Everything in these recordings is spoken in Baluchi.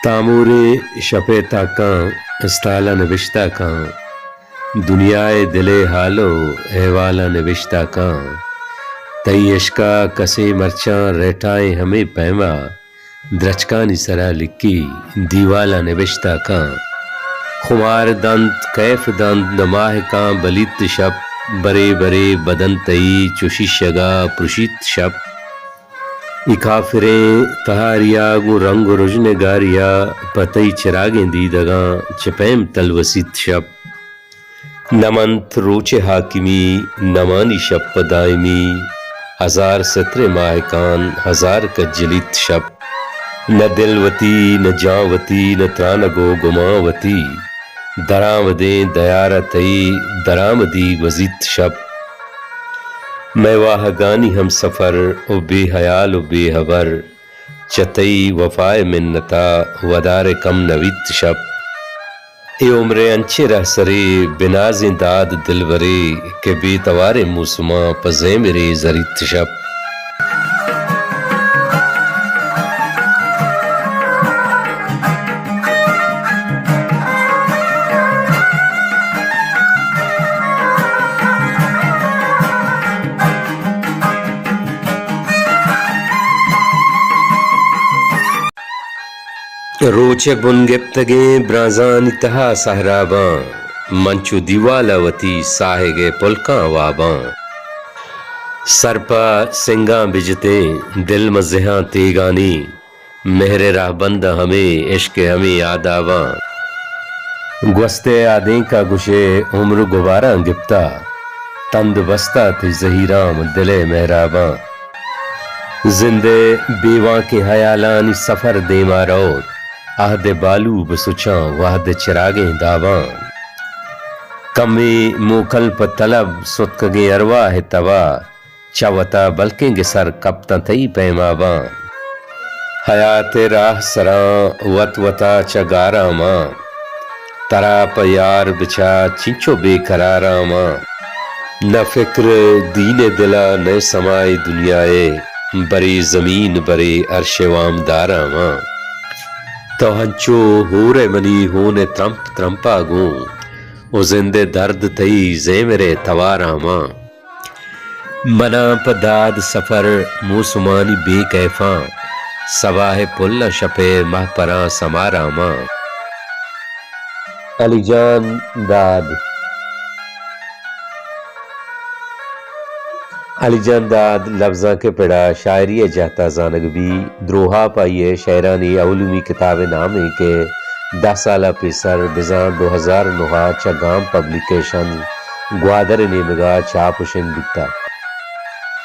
تاموریں شپ ءِ تاکاں استال ءَ نبشتہ کاں، دنیا ءِ دل ءِ حال ءُ احوال ءَ نبشتہ کاں۔ تئی عشق ءَ کسے مرچاں ریٹائیں ہمے پیم ءَ، درچکانی سرا لکی دیوال ءَ نبشتہ کاں۔ خمار دنت، کیف دنت، نہ ماہکاں بلیت شپ، برے برے بدن تئی چو شیشگ ءَ پرشیت شپ۔ اے کافریں تہاری ءَ گوں رنگ ءُ رژن ءِ گاری ءَ پہ تئی چراگیں دیدگاں چہ پیم تلوسیت شپ۔ نہ منت روچ ءِ حاکمی، نہ مانی شپ ءِ دائمی، ہزار ستر ءِ ماہکان، ہزار کجلیت شپ۔ نہ دل وتی، نہ جان وتی، نہ ترانگ ءُ گمان وتی، درآمدیں دیار ءَ تئی درآمدی گوزیت شپ۔ مئے واہگانی ہمسفر ءُ بے ہیال ءُ بے ہبر، چہ تئی وفا ءِ منت ءَ ودار ءَ کم نہ بیت شپ۔ اے عمر ءِ انچیں رہسرے، بنازیں داد دلبرے، کہ بے تواریں موسماں پہ زیمرے زریت شپ۔ روچ ءِ بن گپتگیں برانزانی تہا سہراباں، من چو دیوال ءَ وتی ساہگ ءِ پلکاں واباں۔ سر پہ سنگاں بجتیں، دل مزہاں تیگانی، مہر ءِ راہبند ءَ ہمے عشق ءِ ہمے آداباں۔ گوست ءِ آدینک ءَ گوشے عمر ءُ گباراں گپتا، تند بستا تئی زہیراں من دل ءِ مہراباں۔ زند ءِ بے وانکیں ہیالانی سفر دیما روت، عہد ءِ بالو بسچاں وہد ءِ چراگیں داباں۔ کمے موکل پہ طلب ستکگیں ارواہ ءِ تبا، چہ وتا بلکیں گسر کپتاں تئی پیماباں۔ حیات ءِ راہ سراں وت وتا چہ گاراں مان، ترا پہ یار بچا چنچو بے قراراں مان۔ نہ فکر دین ءِ دل ءَ نئے سمائے دنیا ءِ، برے زمین برے عرش ءِ وامداراں مان۔ تو ہنچو ہور ئے منی ہون ءِ ترمپ ترمپا گوں، او زند ءِ درد تئی زیمر ءِ تواراں مان۔ مناں پہ داد سفر موسمانی بے کیفاں، سباہ ءِ پل ءَ شپ ءِ مہپراں سماراں مان۔ علی جان داد۔ علی جان داد لبزانک ءِ پڑا شاعری ءِ جہتا زانگ بی، دروہاپ آئی ءِ شئیرانی اولمی کتاب ءِ نام ایں کہ دہ سال ءَ پیسر بزاں دو ہزار نہ ءَ چہ گام پبلیکیشن گوادر ءِ نیمگ ءَ چاپ ءُ شنگ بوتہ۔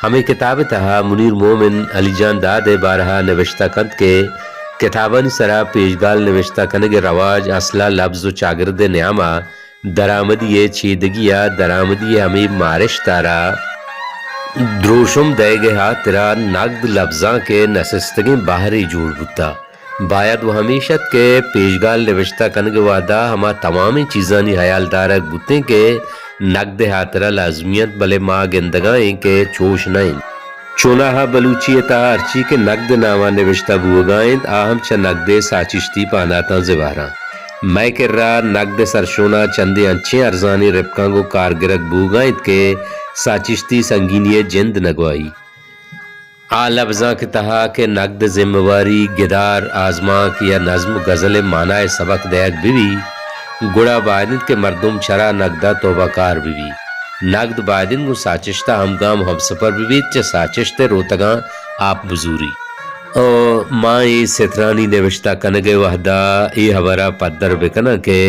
ہمے کتاب ءِ تہا منیر مومن علی جان داد ءِ بارہ ءَ نبشتہ کنت کہ کتابانی سرا پیشگال نبشتہ کنگ ءِ رواج اصل ءَ لبز ءُ چاگرد ءِ نیام ءَ درآمدی ءِ چیدگی ءَ درآمدی ءِ ہمے مارشت ءَ را دروشم دئیگ ءِ ہاترا نگد لبزانک ءِ نسستگیں بہرے جوڑ بوتہ۔ باید و ہمیش ات کہ پیشگال نبشتہ کنگ ءِ وہدا ہما تمامیں چیزانی ہیال دارگ بوتیں کہ نگد ءِ ہاترا لازمی انت، بلے ما گندگا ایں کہ چوش نہ انت۔ چوناہا بلوچی ءِ تہا ہرچی کہ نگد ءِ ناما نبشتہ بوہگا انت، آ ہم چہ نگد ءِ ساچشتی پہناتاں زبہراں۔ مئے کرا نگد ءِ سرشونا چندے انچیں ارزانیں رپکاں گوں کار گرگ بوہگا انت کہ ساچشتی سنگینی ءِ جند نہ گواہی۔ آ لبزانک ءِ تہا کہ نگد ءِ زمہ واری، گدار، آزمانک یا نظم و غزل ءِ مانا ءِ سبق دئیگ بہ بی، گڑا باید انت کہ مردم چرا نگد ءَ توبہ کار بہ بی۔ نگد باید انت گوں ساچشت ءَ ہمگام و ہمسپر بہ بیت، چہ ساچشت ءِ روتگاں آپ بزوری۔ او ما اے سترانی نبشتہ کنگ ءِ وہدا اے ہبرا پدر بکناں کہ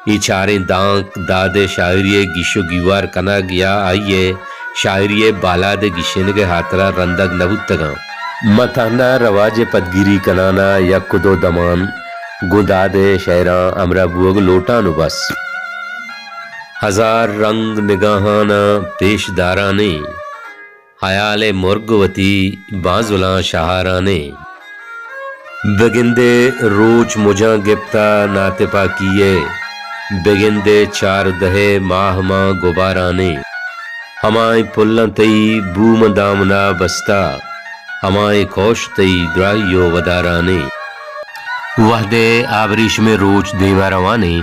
اے چاریں دانک داد ءِ شاعری ءِ گیش و گیوار کنگ یا آئی ءِ شاعری ءِ بالاد ءِ گیشینگ ءِ ہاترا رندگ نہ بوتگاں۔ من تہنا رواج ءِ پدگیری کنان ءَ یک و دو دمان گوں داد ءِ شئیراں ہمراہ بوہگ لوٹان و بس۔ ہزار رنگ نگاہاناں پیش دارانیں، ہیال ءِ مرگ وتی بانزلاں شہارانیں۔ بگندے روچ مجاں گپتہ ناتپاکی ءِ، بگندے چاردہ ءِ ماہ ماں گبارانیں۔ ہمائیں پلاں تئی بو ماں دامنا بستہ، ہمائیں کوش تئی دراہی و ودارانیں۔ وہدے آبریشمیں روچ دیما روانیں،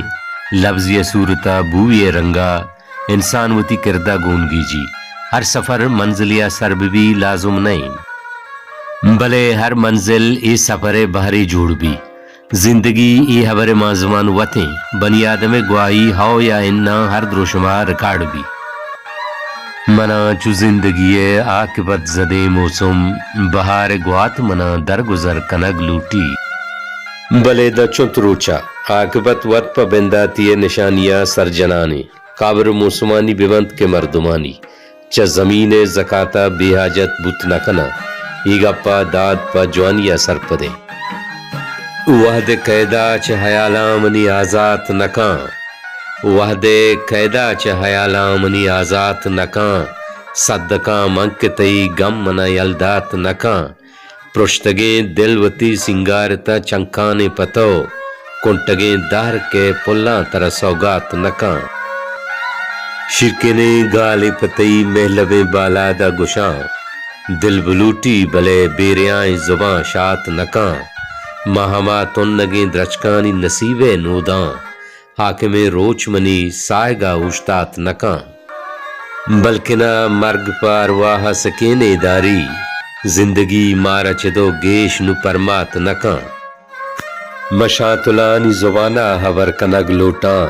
لبزی ءِ صورت ءَ بوئی ءِ رنگ ءَ انسان وتی کرد ءَ گون گیجی۔ ہر سفر منزلے ءَ سر بہ بی لازم نہ انت، بلے ہر منزل اے سفر ءِ بہرے جوڑ بی۔ زندگی اے ہبر ءِ مانزمان وت انت۔ بنی آدم ءِ گواہی ہو یا اناں ہر دروشم ءَ ریکارڈ بی۔ منا چو زندگی ءِ عاقبت زدیں موسم، بہار ءِ گوات منا درگزر کنگ لوٹی۔ بلے داں چنت روچ ءَ عاقبت وت پہ بنداتی ءِ نشانی ءَ سر جنان انت۔ کابر موسمانی بہ بنت کہ مردمانی چہ زمین ءِ زکات ءَ بے حاجت بوت نہ کناں۔ اے گپ ءَ داد پہ جوانی ءَ سرپد انت۔ وہد ءِ قید ءَ چہ ہیالاں منی آزات نہ کن۔ وہد ءِ قید ءَ چہ ہیالاں منی آزات نہ کن۔ سدکاں من کہ تئی گم منا یل دات نہ کن۔ پرشتگیں دل وتی سینگارت ءَ چنکانیں پہ تو، کنٹگیں دہر کہ پلاں ترا سوگات نہ کن۔ شیرکنیں گالے پہ تئی مہلبیں بالاد ءَ گشاں، دل بلوٹی بلے بے ریائیں زباں شات نہ کن۔ ما ہما تنگیں درچکانی نصیب ءِ نوداں، حاکمیں روچ منی ساہگ ءَ اوشتات نہ کن۔ بلکنا مرگ پہ ارواہ ءَ سکینے داری، زندگی مارا چدو گیش نوں پرمات نہ کن۔ من شانتلانی زبان ءَ ہبر کنگ لوٹاں،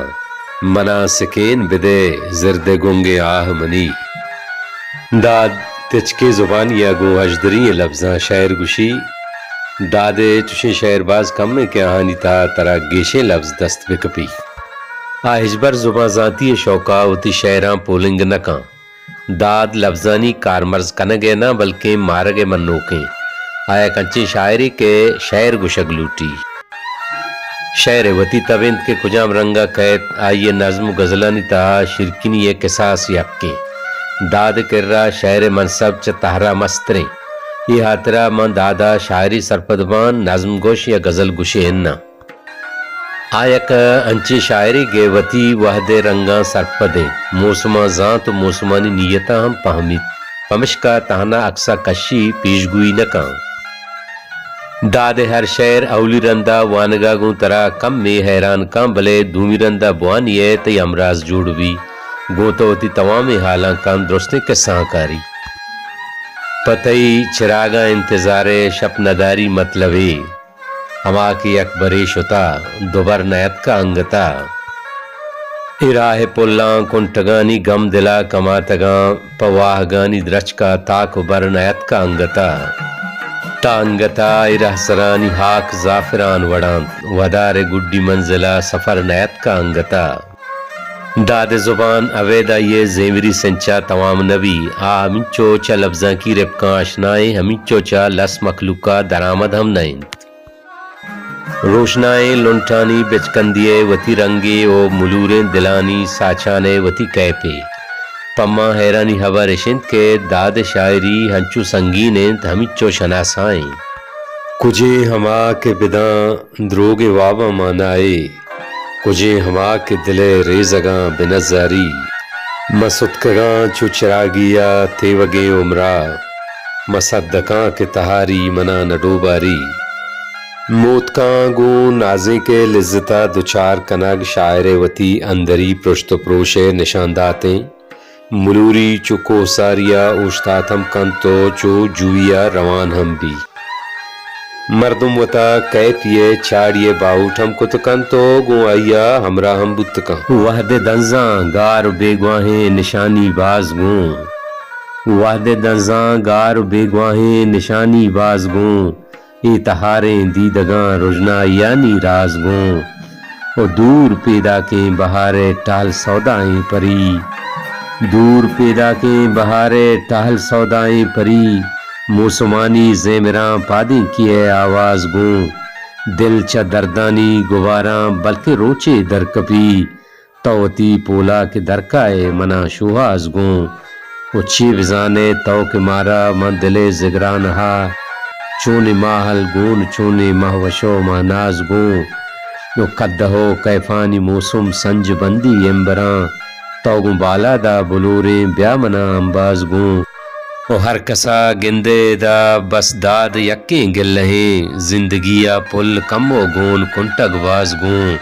منا سکین بدے زرد ءِ گنگیں آہ منی۔ داد تچکیں زبانی ءَ گوں ہژدری ئیں لبزاں شئیر گوشی۔ داد ءِ چشیں شئیر باز کم انت کہ آہانی تہا ترا گیشیں لبز دست بہ کپی۔ آ ہچبر زبان زانتی ءِ شوق ءَ وتی شئیراں پولنگ نہ کن۔ داد لبزانی کارمرز کنگ ءِ نہ بلکیں مارگ ءِ منوکیں۔ آ یک انچیں شاعرے کہ شئیر گوشگ لوٹی۔ شئیر ءِ وتی تب انت کہ کجام رنگ ءَ کئیت، آئی ءِ نظم و غزلانی تہا شیرکنی ءِ کساس یکیں۔ داد ءِ کرا شئیر ءِ منصب چہ تہرا مستریں۔ اے ہاترا من داد ءَ شاعرے سرپد باں، نظم گوش یا غزل گوشے اناں۔ آ یک انچیں شاعرے کہ وتی وہد ءِ رنگاں سرپد انت، موسماں زانت و موسمانی نیتاں ہم پہمیت، پمشکا تہنا عکس ءَ کشی پیشگوئی نہ کن۔ داد ءِ ہر شئیر اولی رندا وانگا گوں ترا کمے حیران کن، بلے دومی رندا بوانی ئے تئی ہمراز جوڑ بی، گوں تو وتی توامیں حالاں کن درستیں کسہاں کاری۔ پہ تئی چراگاں انتظار ءِ شپ نداری مطلبے، ہما کہ یک برے شتا، دوبر نیاتکا انگتا۔ اے راہ ءِ پلاں کنٹگانی گم دلا کماتگاں، پہ واہگانی درچکا تاک و بر نیاتکا انگتا۔ تا انگتا اے رہسرانی ہاک زعفران وڑانت، ودار ءِ گڈی منزلا سفر نیاتکا انگتا۔ داد ءِ زبان ابید آئی ءِ زیمری سنچا توام نہ بی، آ ہمینچو چہ لبزانکی رپکاں آشنائیں، ہمینچو چہ لس مخلوقا درآمد ہم نہ انت۔ روشنائیں لنٹانی بچکندی ءِ وتی رنگے و ملوریں دلانی ساچان ءِ وتی کیپے۔ پہ ما حیرانی ہبر اش انت کہ داد ءِ شاعری ہنچو سنگین انت، ہمینچو شناسائیں۔ کجیں ہما کہ بداں دروگیں واباں مانائے، کجیں ہما کہ دل ءِ ریزگاں بہ نزاری۔ من ستکگاں چو چراگی ءَ تیوگیں عمرا، من سدکاں کہ تہاری منا نہ ڈوباری۔ موتکاں گوں نازینک ءِ لذت ءَ دچار کنگ شاعر ءِ وتی اندری پرشت و پروش ءِ نشان داتیں۔ ملوری چو کوہساری ءَ اوشتات ہم کنت و چو جوئی ءَ روان ہم بی۔ مردم وتا کیپی ءِ چاڑی ءِ باہوٹ ہم کت کنت و گوں آئی ءَ ہمراہ ہم بوت کنت۔ وہد ءِ دنزاں گار و بیگواہیں نشانی باز گوں۔ وہد ءِ دنزاں گار و بیگواہیں نشانی باز گوں۔ اے تہاریں دیدگاں رژنائیانی راز گوں۔ و دور پیداکیں بہار ءِ ٹہل سودائیں پری۔ دور پیداکیں بہار ءِ ٹہل سودائیں پری۔ موسمانی زیمراں پادینکی ءِ آواز گوں۔ دل چہ دردانی گباراں بلکیں روچے درکپی۔ تو وتی پولا کہ درکائے منا شوہاز گوں۔ و چے بزانے تو کہ مارا من دل ءِ زگرانہا چونیں ماہل گون، چونیں مہوش و مہناز گوں۔ و کدہ و کیفانی موسم سنج بندی امبراں۔ تو گوں بالادا بلوریں بیا منا امباز گوں۔ و ہر کسا گندئے ادا بس داد یکیں گلہیں، زندگی ءَ پل کم و گون کنٹگ باز گوں،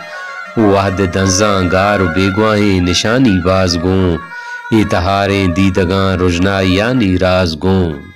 وہد دنزاں گار و بیگواہیں نشانی باز گوں، اے تہاریں دیدگاں رژنائیانی راز گوں۔